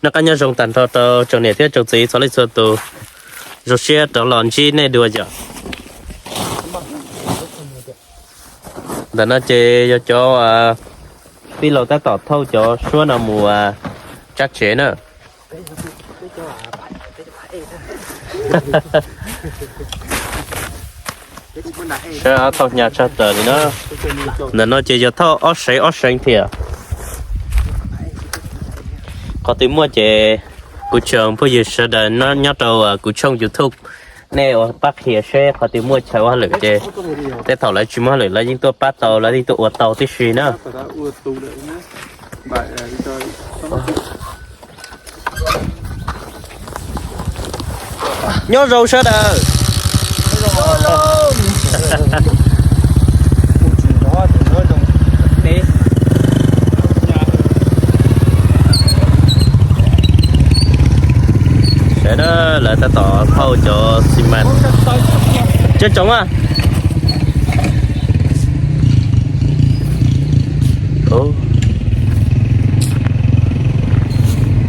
Noj qab nyob zoo tag nrho rau tsoom niam thiab tsoom txiv txhua leej txhua tus. Zoo siab rov los ntsib nej dua yom. Ntawm no ces yog cov tij laug tab tom thauj cov suab no mus tsab tsev na. Saib ob thauj hnyav tshaj plaws li na. Ntawm no ces yog thauj ob seev ob seev thiab. Qhov twg muaj ces kuv tsoom phooj ywg sawv daws nyob rau kuv tshooj YouTube, nej ua pab qhia seb qhov twg muaj chaw ua hauj lwm ces tej thaum lawv tsis muaj hauj lwm lawv yeej tuaj pab tau, lawv yeej tuaj ua tau tib si na. Nyob zoo sawv daws. Sawv daws, lawv tab tom thauj cov xi mas. Cov tsoom a.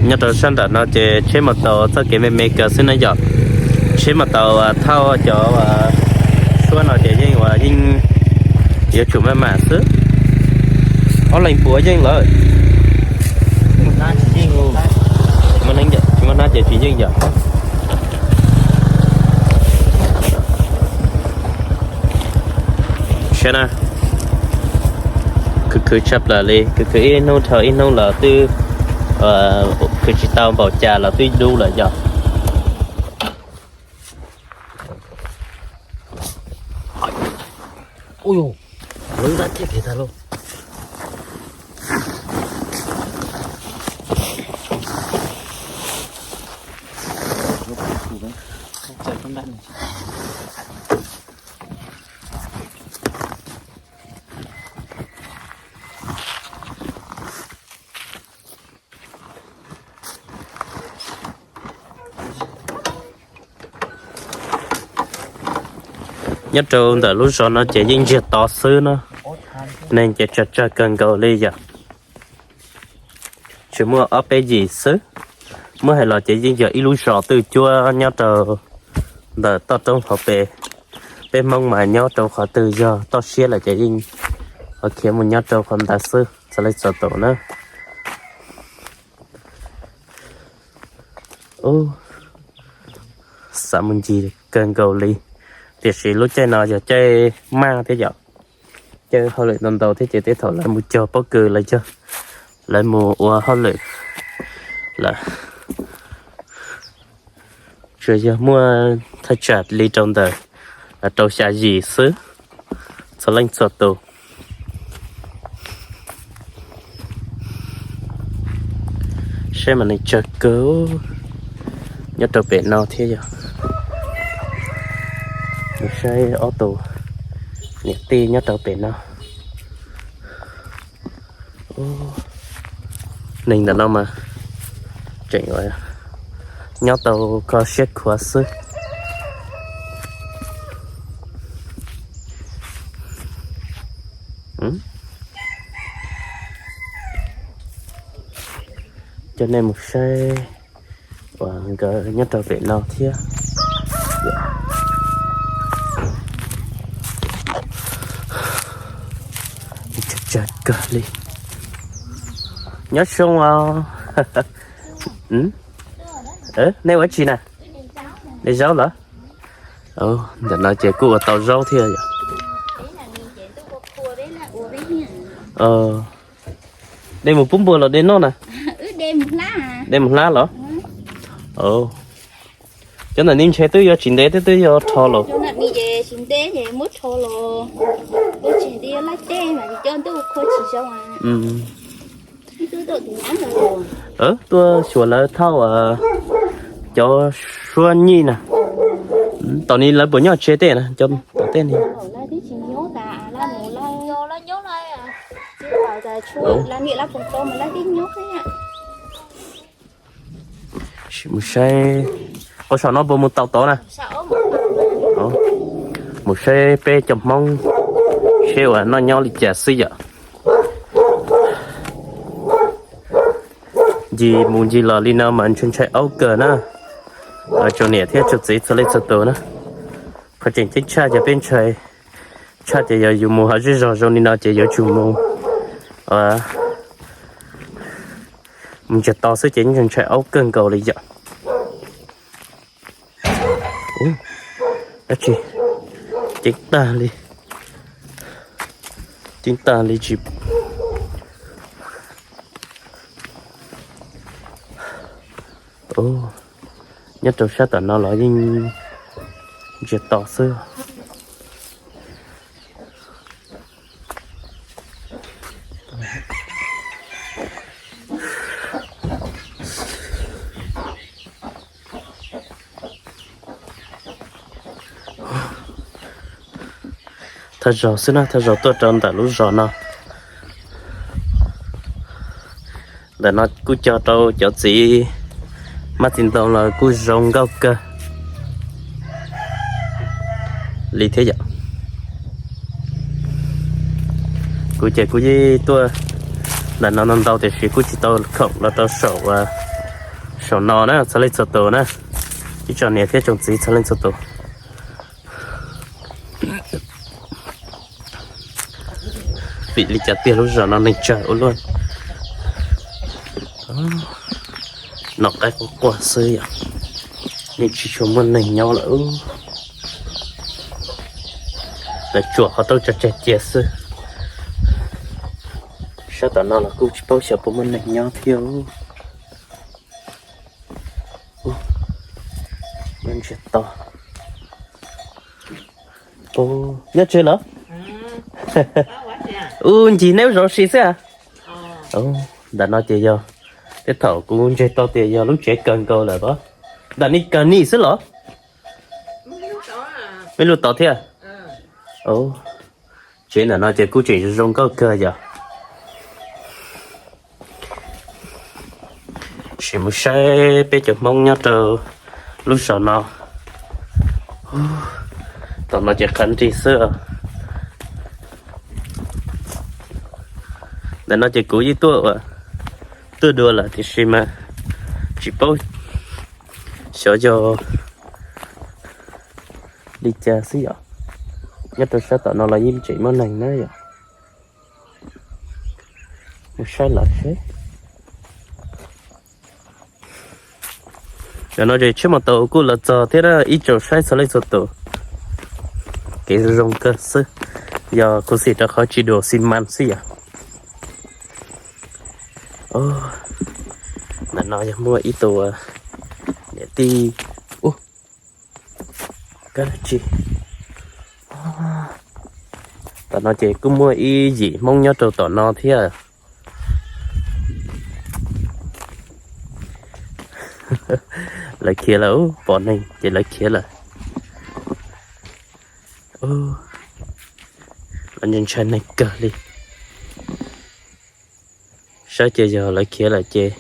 Nyob rau sab nram no ces tsheb mas taus txoj kev me me kawg xwb na yom. Tsheb mas taus thauj cov suab no ces yeej ua yeej yuav tsum maj mam xwb. Ob leeg puav yeej lawm. Tsis muaj hnab ces tsis yeej yom. Saib na, khwv khwv tshaj plaws li, khwv khwv ib hnub dhau ib hnub los twb khwv tsis tau npaum cas los twb dub lawm yom. Nyob rau ntawm lub zos no ces yeej ntsiag to xwb na, neeg ces tsawg tsawg kawg nkaus li yom. Tsis muaj ob peb yim xwb. Muab hais los ces yeej yog ib lub zos twj cuab nyob rau ntawm toj roob hauv pes. Peb Hmoob mas nyob rau qhov twg yog toj siab lawm ces yeej khiav mus nyob rau qhov ntawd xwb txhua leej txhua tus na. Ub, xav mus ncig kawg nkaus li, tiam sis lub caij no yog caij maj thiab yom, caij hauj lwm ntau ntau thiab ces tej thaum lawv mus cog pob kws los yog lawv mus ua hauj lwm lawm. Tsuas yog muaj thaj tsam li rau ntawm rau xya yim xwb txhua leej txhua tus. Saib mas neeg tsawg kawg nyob rau pem no thiab yog. Saib ob tug niam tij nyob rau pem no. Neeg ntawm no mas tseem nyob tau kho siab khuav xwb. Coj nej mus saib uas nkawd nyob rau pem no thiab. Tsawg kawg li. Nyob zoo os. Nej ua tsi na? De zaub lawm. Ntawm no ces kuj ua tau zaub thiab yom. De mus pub npua los de noj na? De mus hlab los? Cov ntawm ni ntshe twb yuav tsis ntev thiab twb yuav rho los. Tuaj xyuas lawv thauj cov suab nyij na. Tom ni lawv puas nyob tsev tej na, cov tom tej ni? Mus saib, qhov saum no puas mus tau tod na? Mus saib peb cov Hmoob seb uas noj nyob li cas xwb yom. Ncig mus ncig los li no mas ntshai ntshai aub kawg na. Tsoom niam thiab tsoom txiv txhua leej txhua tus na, qhov tseem ceeb tshaj ces peb ntshai tshaj ces yog yus mus hauv zej zog zoo li no ces yuav tsum mus, mus ntsiag to xwb ces ntshai ntshai aub kawg nkaus li yom. Dab tsi? Ceeb tag li, ceeb tag li tsis. Nyob rau sab tom no los yeej ntsiag to xwb. Thawj zaug xwb na, thawj zaug tuaj rau ntawm lub zos no. Ntawm no kuj cog rau cov txiv hmab txiv ntoo los kuj zoo nkauj kawg li thiab yom. Kuv ces kuv yeej tuaj ntawm no ntau ntau tiam sis kuj tsis tau khoom los rau saum, saum no na txhua leej txhua tus na, ib tsoom niam thiab tsoom txiv txhua leej txhua tus. Vim li cas tiag lub zos no neeg tsawg ua luaj. Nom qaib quaj quaj xwb yom, yeej tsis tshua muaj neeg nyob lawm. Lawv tsuam qhov rooj tso tseg cia xwb. Sab tom no los kuj tsis paub xyov puas muaj neeg nyob thiab. Ntsiag to. Nyob tsev lawm. Ub, ncig neb ub zov si xwb a. Ntawm no ces yog, tej thaum kuv ntseeg tau tias yog lub tsev kawg nkaus lawm os. Ntawm nej kawg nim xwb los? Mej lug tod thiab. Tsev ntawm no ces kuj tseem zoo nkauj kawg yom. Sim mus saib peb cov Hmoob nyob rau lub zos no. Tom no ces qab nrig xwb. Ntawm no ces kuv yeej tuaj, tuaj dua lawm tiam sis mas tsis paub xyov yog li cas xwb yom. Nyob rau sab tom no los yeej tseem muaj neeg na yom. Mus saib lawv seb. Ntawm no ces tsheb maus taus kuj los txog thiab na ib tsoom saib txhua leej txhua tus. Kev zoo kawg xwb, yog khuv xim rau qhov tsis dua xi mas xwb yom. Ntawm no yog muaj ib tug niam tij, ub, kab dab tsi. Tom no ces kuj muaj ib yim Hmoob nyob rau tom no thiab. Lawv khiav lawm, pom neeg ces lawv khiav lawm. Lawv ntshai neeg kawg li. Saib ces yog lawv khiav lawm ces.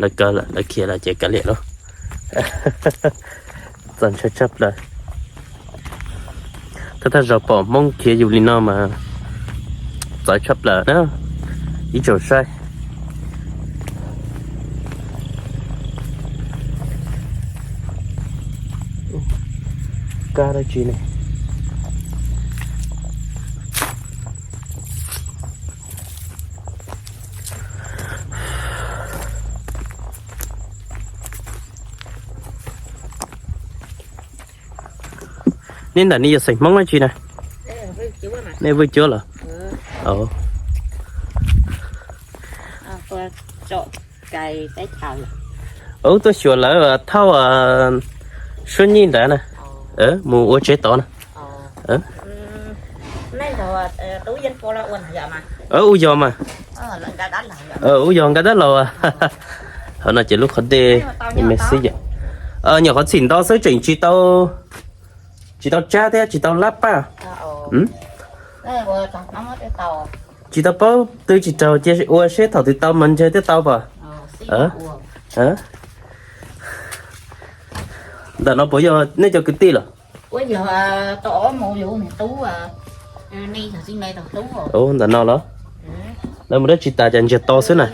Lawv kaw lawm, lawv khiav lawm ces kav liam lauj. Txaus ntshai tshaj plaws. Thawj thawj zaug pom Hmoob khiav yus li no mas txawv tshaj plaws na. Ib tsoom saib. Kab dab tsi ne? Nej ntawm nej yog xeem Hmoob dab tsi na? Nej Vwj Cuab los? Ub, tuaj xyuas lawv thauj suab nyij ntawd na, mus ua tsev tod na. Ub yog mas. Ub yog nkaj dab laug. Hov no ces lub qhov dej me xwb yom. Nyuam qhuav txhim nto xwb tseem tsis tau, tsis tau tsab thiab tsis tau lab paj. Tsis tau paub twb tsis raug cia ua seb thaum twg tau mas ntse thiaj tau pom. Ntawm no puas yog nej cov kwv tij lawm? Ub, ntawm no los? Lawv mus dab tsi tas cas ntsiag to xwb na?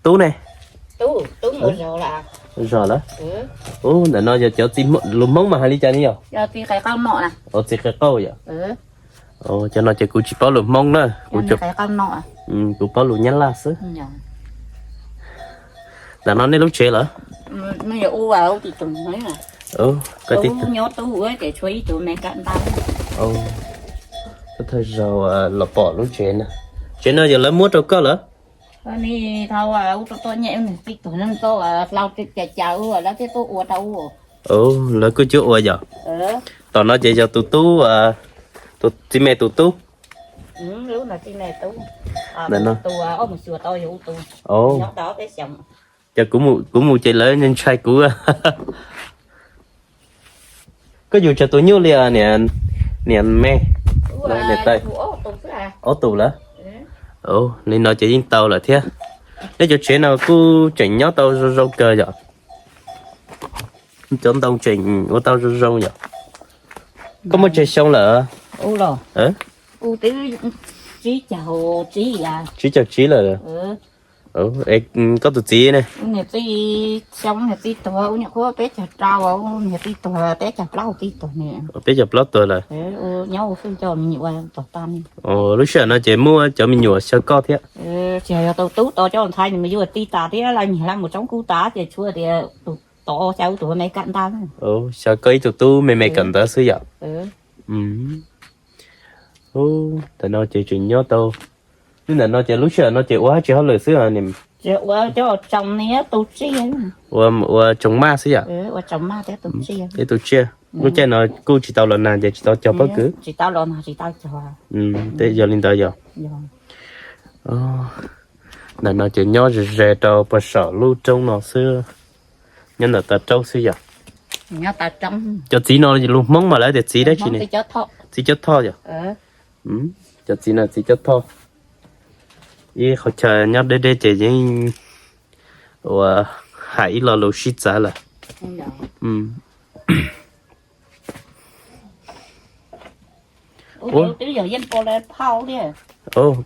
Tub ne? Zog lawm. Ub, ntawm no yog cov txiv lus Hmoob mas hais li cas ne yog? Txiv qe qauj yom. Cov no ces kuv tsis paub lus Hmoob na, kuv paub lus Nyab Laj xwb. Ntawm no nej lub tsev lawm? Thawj zaug los pom lub tsev na. Tsev no yog lawv muab rau koj lawm? Lawv kuj cuab ua yom? Tom no ces yog tus tub, tus txiv me tus tub. Ntawm no. Ces kuv mus ces lawv ntshai kuv. Koj yug tsawg tus nyuj li niam me? Niam tais. Ob tug lawm. Li no ces yeej tau lawm thiab. Neb cov tsev no kuj tseem nyob tau zoo zoo kawg yom? Cov ntoo tseem ua tau zoo zoo yom? Koj muaj tsawg xyoo lawm? Tsib caug tsib lawm. Koj tus txiv ne? Peb caug plaub tuag lawm. Lub sij hawm no ces muaj cov me nyuam xyaw koj thiab? Xyaw koj ib tug tub me me kawm ntawv xwb yom? Ntawm no ces tseem nyob tau. Ntawm no ces lub sij hawm no ces ua dab tsi hauj lwm xwb? Ua tsoos maj xwb yom? Ib tug tsiaj. Lub caij no kuj tsis tau los nag ces tsis tau cog pob kws. Yog li ntawd yog. Ntawm no ces nyob ze ze rau puag saum lub roob no xwb. Nyob ntawm tav roob xwb yom? Cov txiv no lus Hmoob mas lawv tias txiv dab tsi ne? Txiv Cob Thoj yom? Cov txiv no txiv Cob Thoj. Ib qhov chaw nyob deb deb ces yeej ua hais ib lo lus sib txawv lawm.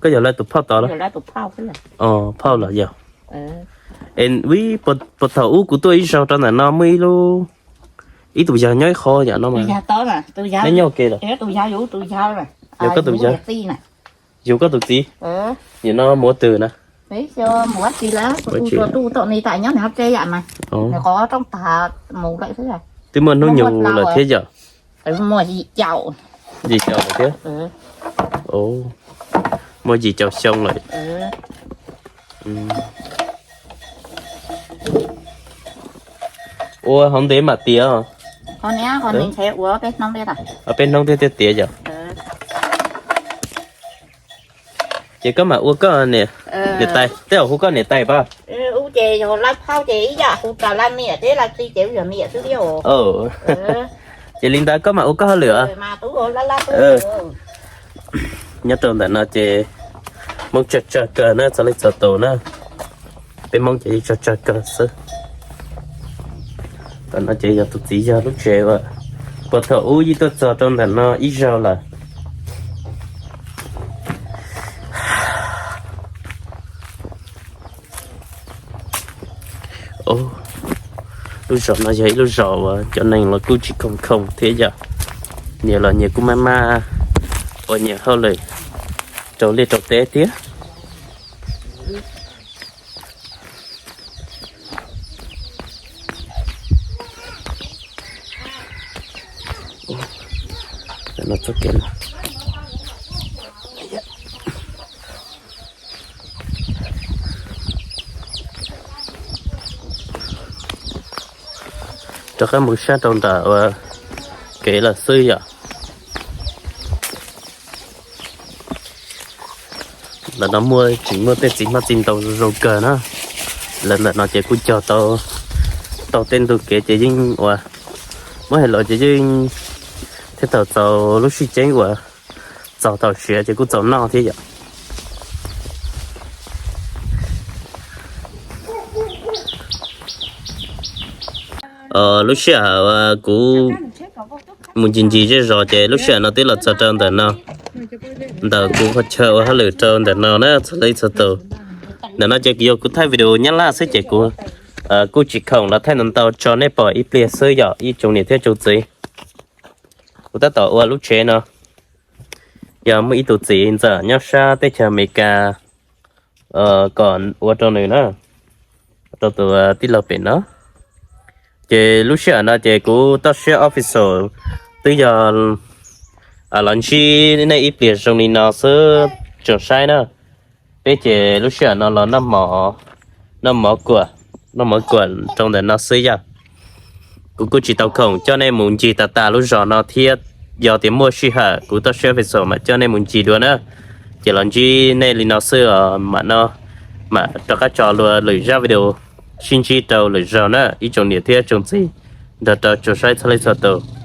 Koj yog lawv tus phauj tod los? Phauj los yog. Puag thaum ub kuv tuaj ib zaug rau ntawm no muaj ib lub, ib tus yawg nyob ib qho yom no mas. Neb nyob ke los? Yog koj tus yawg. Yug koj tus txiv. Nim no mus ua twg na? Twb muaj hnub nyoog lawm thiab yom? Yim caum lawm thiab. Muaj yim caum xyoo lawm. Ua hauv ntev mam tiav. Peb hnub thiab tiav yom? Ces koj mam ua koj niam tais, tej zaum hu koj niam tais pab. Ces li ntawd koj mam ua koj hauj lwm. Nyob rau ntawm no ces Hmoob tsawg tsawg kawg na, txog leej txog tus na. Peb Hmoob ces yeej tsawg tsawg kawg xwb. Ntawm no ces yog tus txiv yawg lub tsev uas puag thaum ub yeej tuaj txog rau ntawm no ib zaug lawm. Lub zos no yog ib lub zos uas cov neeg los kuj tsis khoom khoom thiab yom. Nyias los nyias kuj maj maj ua nyias hauj lwm rau liaj rau teb thiab. Rov qab mus sab rau nram ua kev lawm xwb yom. Ntawm no muaj tseem muaj tej txiv hmab txiv ntoo zoo kawg na. Lawv ntawm no ces kuj cog tau, tau tej ntug kev ces yeej ua, muab hais los ces yeej thiaj tau txaus lub sij ceeb uas txaus tau siav ces kuj txaus noj thiab yom. Lub sij hawm kuv mus ncig ncig zej zos ces lub sij hawm no twb los txog rau ntawm no, ntawm kuv qhov chaw ua hauj lwm rau ntawm no na txhua leej txhua tus. Ntawm no ces yog kuv thaij video Nyab Laj xwb ces kuv kuj tsis khoom los thaij ntau ntau tso nej pom ib pliag xwb yom ib tsoom niam thiab tsoom txiv. Kuv tab tom ua lub tsev no, yog muaj ib tug txiv ntxawm nyob sab teb chaws Amelikas kom ua rau nws na, rau tus tij laug pem no. Ces lub sij hawm no ces kuv toj siab official twb yog los ntsib nej ib pliag zoo li no xwb tsoom saib na. Peb ces lub sij hawm no los noj mov, noj mov kuam rau ntawm no xwb yom. Kuv kuj tsis tau khoom coj nej mus ncig tas tas lub zos no thiab, yog tias muaj sij hawm kuv toj siab official mas coj nej mus ncig dua na. Ces los ntsib nej li no xwb os, mam no mam rov qab tso lwm zaj video sib ntsib rau lwm zaug na ib tsoom niam thiab tsoom txiv nrog rau tsoom saib txhua leej txhua tus.